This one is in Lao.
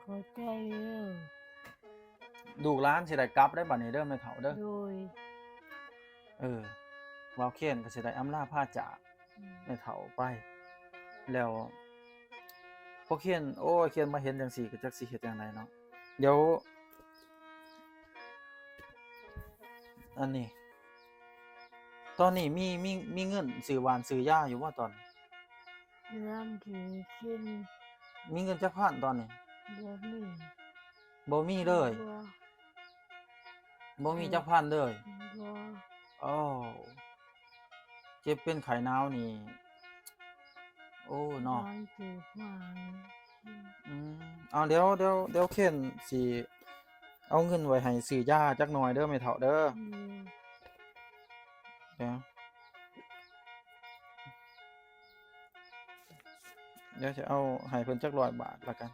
ຂອບໃຈເດີ. ລູກຫຼານຊິໄດ້ກັບໄດ້ບັດນີ້ເດີແມ່ເຖົ້າເດີ. ໂດຍ. ເອີ ບ່າວເຄນກໍຊິໄດ້ອຳລາພາຈາກ ອືມ ແມ່ເຖົ້າໄປ ແລ້ວພໍ່ເຄນ ໂອ້ຍ ເຄນມາເຫັນຈັ່ງຊີ້ກໍຈັກຊິເຮັດຈັ່ງໃດເນາະ. ດຽວ ອັນນີ້ ຕອນນີ້ມີ ມີ ມີເງິນຊື້ຫວ່ານຊື້ຢາຢູ່ບໍ່ຕອນນີ້? ເງິນທີ່ກິນ ມີເງິນຈັກພັນຕອນນີ້? ບໍ່ມີ ບໍ່ມີເລີຍ? ບໍ່ ບໍ່ມີ ເອີ ຈັກພັນເລີຍ? ບໍ່. ໂອ້ ເຈັບເປັນໄຂ້ໜາວນີ້ ໂອ້ ເນາະ ອືມ ເອົາ ດຽວ ດຽວ ດຽວເຄນຊິເອົາເງິນໄວ້ໃຫ້ຊື້ຢາຈັກໜ່ອຍເດີແມ່ເຖົ້າເດີ. ອືມ ດຽວ ດຽວຊິເອົາໃຫ້ເພິ່ນຈັກຮ້ອຍບາດລະກັນ.